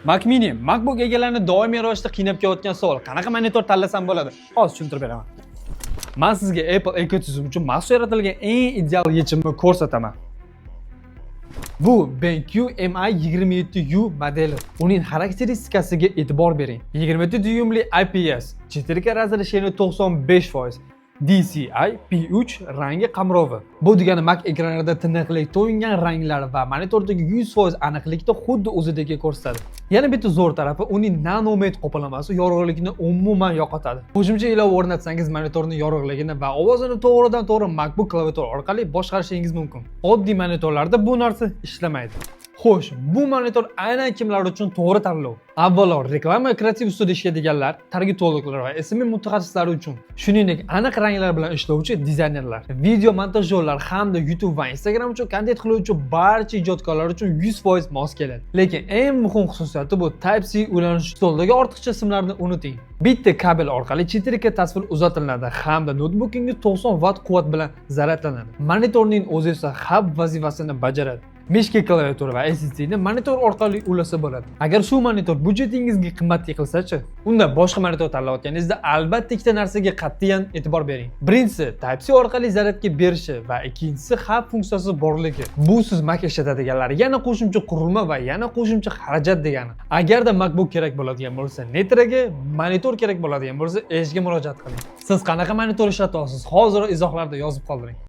Mac Mini, MacBook egalarini doimiy ravishda qiynab kelayotgan savol: qanaqa monitor tanlasam bo'ladi? Hozir tushuntirib beraman. Man sizga Apple ekotizim uchun maxsus yaratilgan eng ideal yechimni ko'rsataman. Bu BenQ MI27U modeli. Uning xarakteristikasiga e'tibor bering. 27 dyuymli IPS, 4K разрешение 95%, DCI P3 rangi qamrovi. Bu degani Mac ekranlarida tiniqlik, to'yingan ranglar va monitordagi 100% aniqlikda xuddi o'zidagi ko'rsatadi. Yana bitta zo'r tarafi, uning nanomet qoplamasi yorug'likni umuman yo'qotadi. Qo'shimcha ilova o'rnatsangiz, monitorning yorug'ligini va ovozini to'g'ridan to'g'ri MacBook klaviatura orqali boshqarishingiz mumkin. Oddiy monitorlarda bu narsa ishlamaydi. Xo'sh, bu monitor aynan kimlar uchun to'g'ri tanlov? Avvalo, reklama, kreativ ustida ishlaydiganlar, targetologlar va SMM mutaxassislari uchun. Shuningdek, aniq ranglar bilan ishlovchi dizaynerlar, video montajyorlar hamda YouTube va Instagram uchun kontent qiluvchi barcha ijodkorlar uchun 100% mos keladi. Lekin eng muhim xususiyati bu Type-C ulanish. Stoldagi ortiqcha simlarni unuting. Bitta kabel orqali 4K tasvir uzatiladi hamda noutbukingiz 90 vatt quvvat bilan zaryadlanadi. Monitorning o'zi esa hub vazifasini bajaradi. Мышка, klaviatura va SSD ni monitor orqali ulasa bo'ladi. Agar shu monitor byudjetingizga qimmat qilsa-chi, unda boshqa monitor tanlayotganingizda albatta ikkita narsaga qat'iyan e'tibor bering. Birinchisi, Type-C orqali zaryadga berishi va ikkinchisi, hub funksiyasi borligi. Busiz Mac ishlatadiganlar yana qo'shimcha qurilma va yana qo'shimcha xarajat degani. Agarda MacBook kerak bo'ladigan bo'lsa, Netraga, monitor kerak bo'ladigan bo'lsa, Edge'ga murojaat qiling. Siz qanaqa monitor ishlatyapsiz? Hozir izohlarda yozib qoldiring.